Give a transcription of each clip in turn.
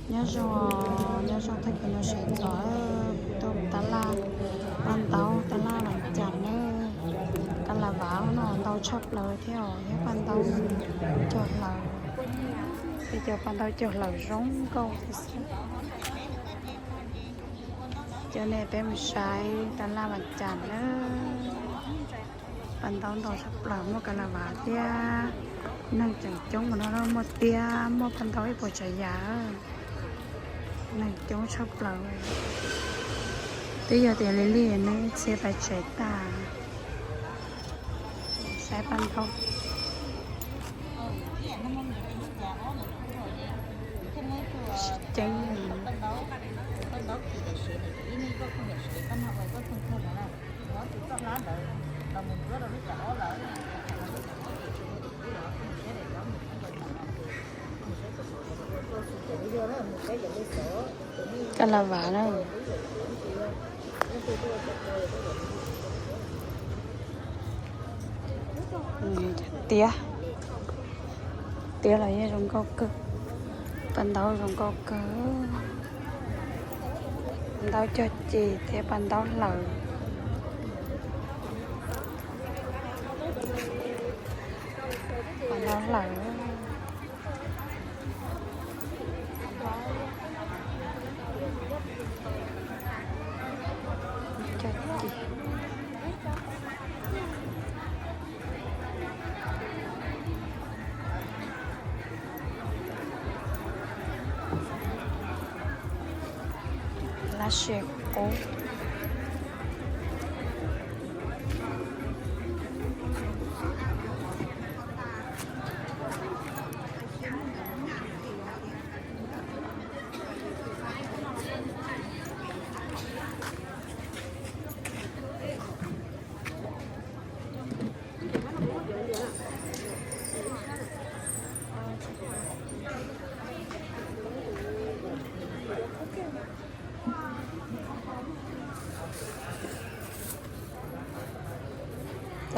Nyob zoo, nyob zoo tag kis no sawv ntxov, tus tab laj, paj ntaub tab laj Vam Cas na, ka la vas no ntau tshaj plaws thiab os, yog paj ntaub cog hlaws, peb cov paj ntaub cog hlaws zoo nkauj thiab xwb. Cov nej peb mus saib tab laj Vam Cas na, paj ntaub ntau tshaj plaws, muaj ka la vas thiab, neeg tseem coob mus no, muaj tiab, muaj paj ntaub ib puas tsav yam, neeg coob tshaj plaws. Twb yog tias li li neeg ib txhia pais tsev tag, saib paj ntaub. Sib ceeb. Ka la vas na. Tiab, tiab los yeej zoo nkauj kawg, paj ntaub zoo nkauj kawg, paj ntaub cog ces thiab paj ntaub hlaws, paj ntaub hlaws. Lab se qub.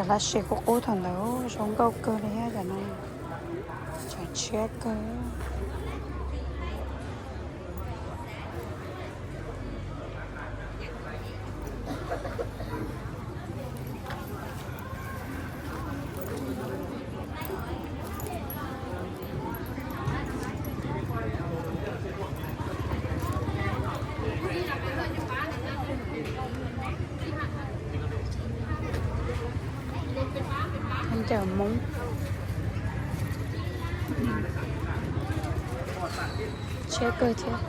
Cov lab se qub qub thaum ntawd zoo nkauj kawg li thiab, cov no tseem tshiab kawg. Cov Hmoob tshiab kawg thiab.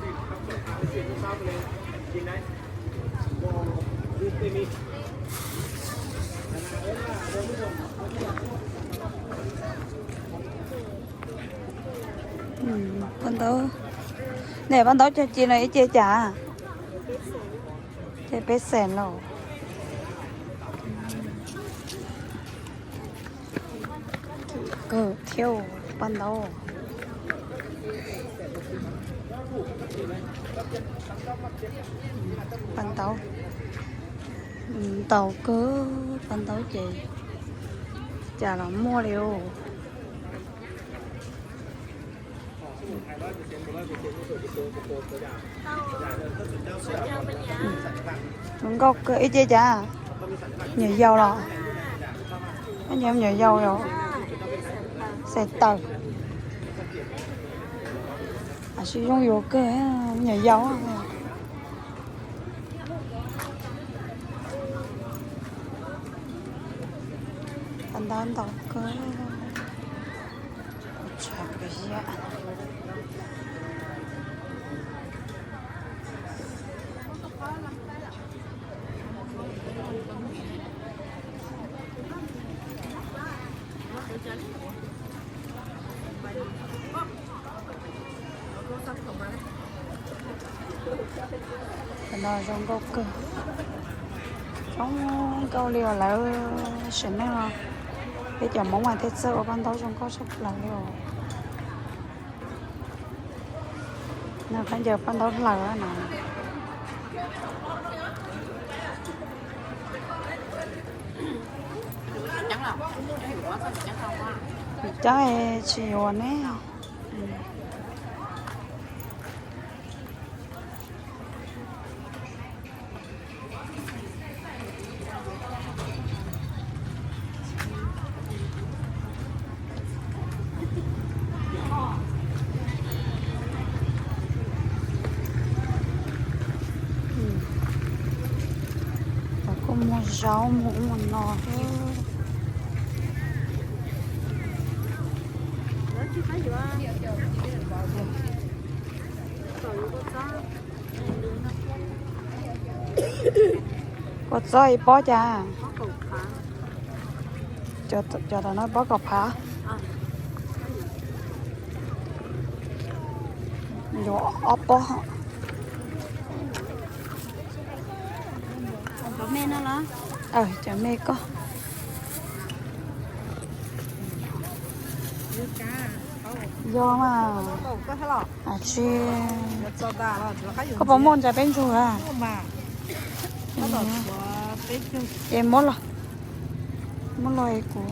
Paj ntaub, nej paj ntaub cog ci no ib ce cas? Ces peb xees lauj. Kawg thiab paj ntaub. Paj ntaub ntau kawg, paj ntaub ces cas los muaj li os. Zoo nkauj kawg, ib ce cas? Nyuam yaus los? Nyuam yaus, xes taws. Tam sim zoo yuav kawg, nyuam yaus. Paj ntaub ntau kawg. Qhov no zoo nkauj kawg, zoo nkauj li os lawv sim neej os. Peb cov Hmoob mas thiaj txawj ua paj ntaub zoo nkauj tshaj plaws li os. No khaub ncaws paj ntaub hlaws no. Cov tsis yuav ne. Muag zaub muag ub muag no. Kua txob ib pob cas? Cov tom no pob kaum phav. Yuav ob pob. Cov me koj. Yog mas. Tsis, koj puas muaj ntxais peb ntsuag a? Es muab los, muab los kuv.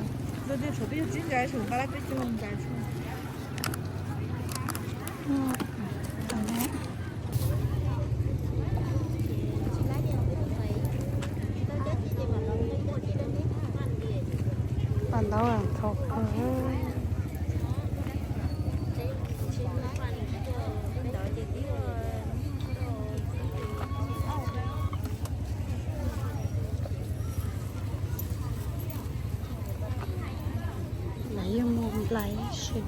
Paj ntaub thau kawg. Lawv yeej muag nplai si.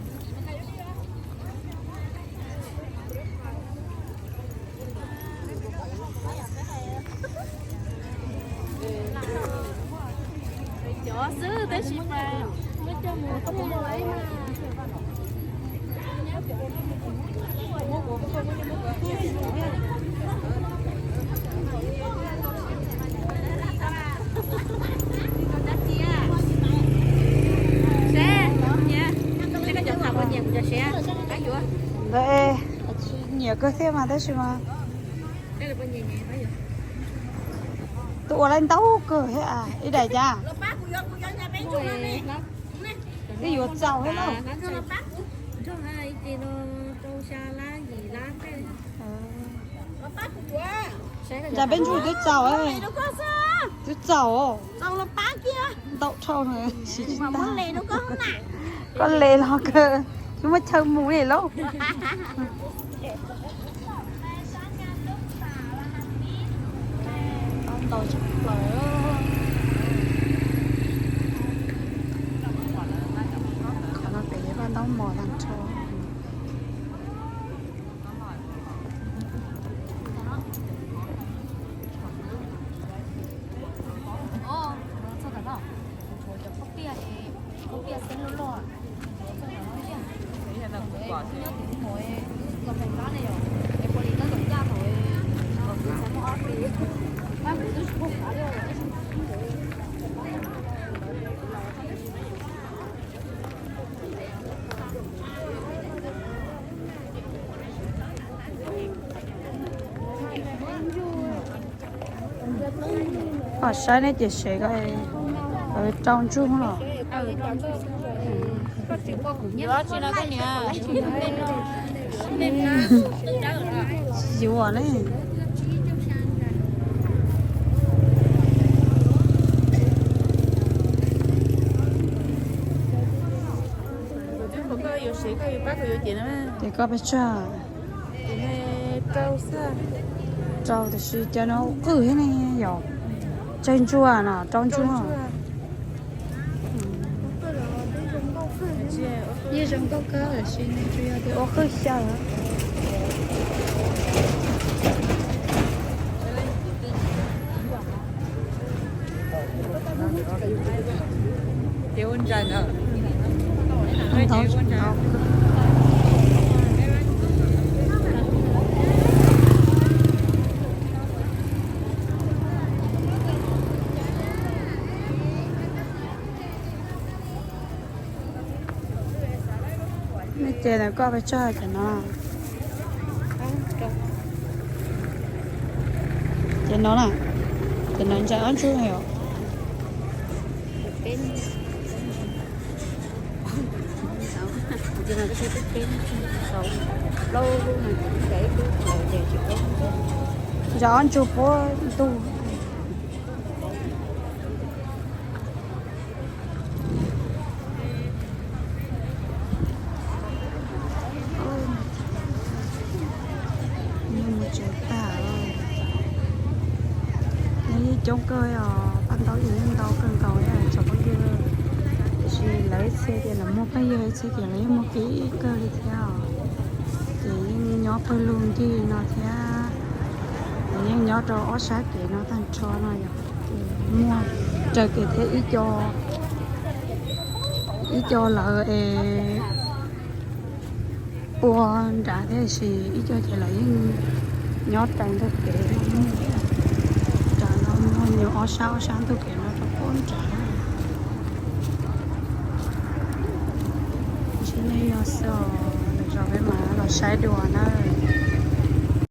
Cov xwb tab sis mas muab coj mus kuaj lawm mas. Ntawd nyiam kawg thiab mas tab sis mas tus ua laib ntau kawg thiab. Ib daim cas? Twb yuav txaus thiab lauj. Ntxais peb ntsuag twb txaus, twb txaus. Ntau dhau no, koj le los kawg, twb muab chaw mus li lauj. Ntau tshaj plaws. Qhov no pem yog paj ntaub mos tag nrho. Saib nej ces sev ko, rau ntsuj los. Yuav ne. Ces koj pes tsawg? Rau tiam sis cov no ua qwj thiab ne yom. Tsawg ntsuag no, rau ntsuag. Yeej zoo nkauj kawg tiam sis nws tsuas yog tias ua qwj xyaw. Nej ces ntawm koj pes tsawg cov no? Ces no na, ces no ntsaim ob ntsuj os. Ntsaim ob ntsuj puab ntug. Mus tsev tag, yeej coob kawg os. Ntau yog yeej ntau kawg nkaus li tsoom phooj ywg, tiam sis lawv ib txhia tias lawv muaj phooj ywg, ib txhia tias lawv yeej muaj kiag kawg li thiab. Ces yeej nyob pawg lug ncig no thiab, yeej nyob rau ob sab kev no tag nrho no yom. Muaj raws kev thiab ib co, ib co lawv es ua nrad thiab, tiam sis ib co ces lawv yeej nyob raws ntug kev no, raws no muaj nyuag ob sab ob sab ntug kev no rau puag nrad. Tsis nej yog xwb, lwm zaus peb mam los saib dua na.